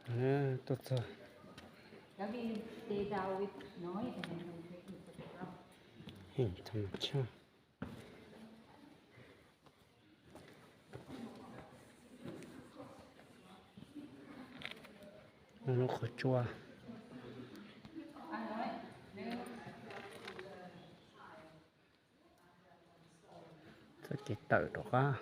Tuaj txog heev thaj ma chaj. Lub qhov tsua. Txoj kev tawm rov qab.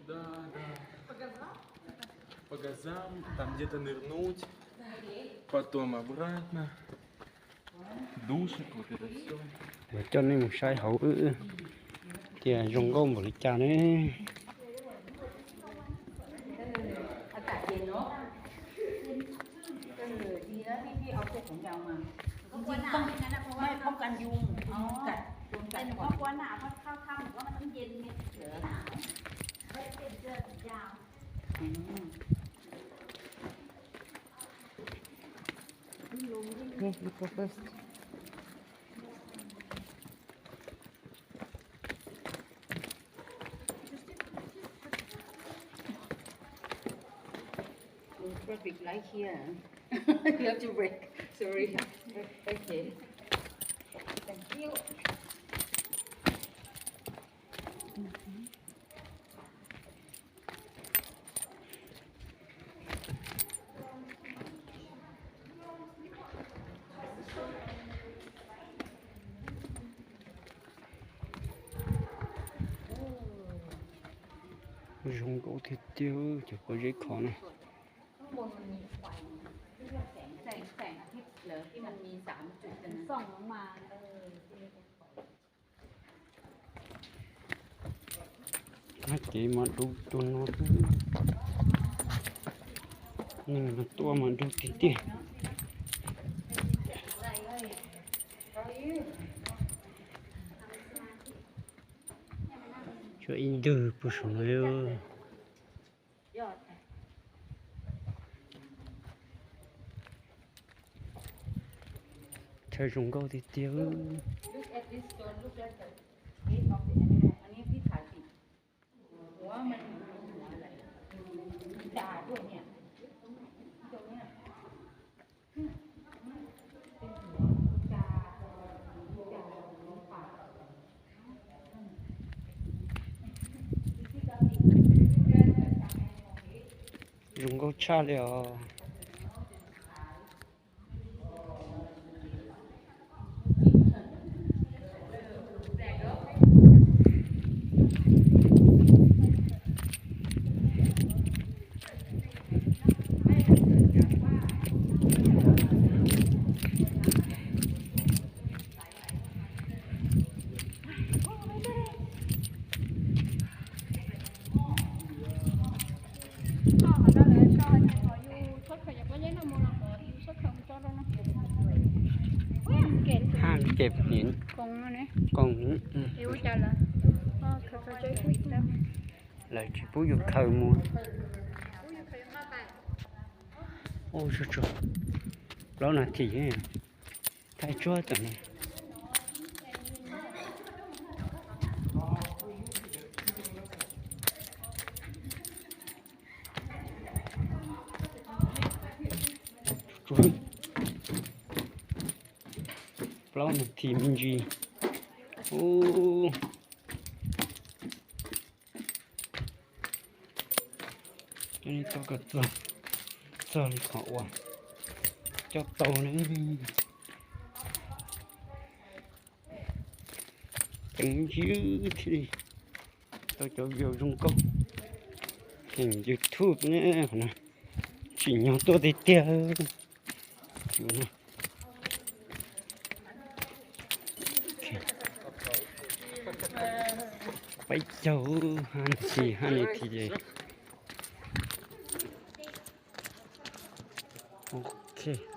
Да, да. По газам, там где-то нырнуть, потом обратно. Душик, вот это все. Yuav coj nej mus saib hauv wb tias zoo nkauj npaum li cas ne. Okay, you go first. Oh, traffic light here. You have to brake. Sorry. Okay. Thank you. Zoo nkauj tiag tiag cov pob zeb khov no. Qab kev mas du cuag no, neeg mas tuaj mas du tiag tiag. Tshuav ib ntwg puag saum no. Chaw zoo nkauj tiag tiag. Zoo nkauj tshaj li os. Haj keb hniv koos. Lawv tsis pub yus khaws mus. Ua tsuag tsuag plaub nas this thaij tsuag tam no. Plaub nas this me ntsis. Ub, coj nej tau kom txog, txog li qhov uas coj tau na. Ceev ywg thiaj li tau cov view zoo nkauj. Heem YouTube ne, qhov no tsim nyog tuaj tiag tiag. Peb caug hab nas this, hab nas this ces ok.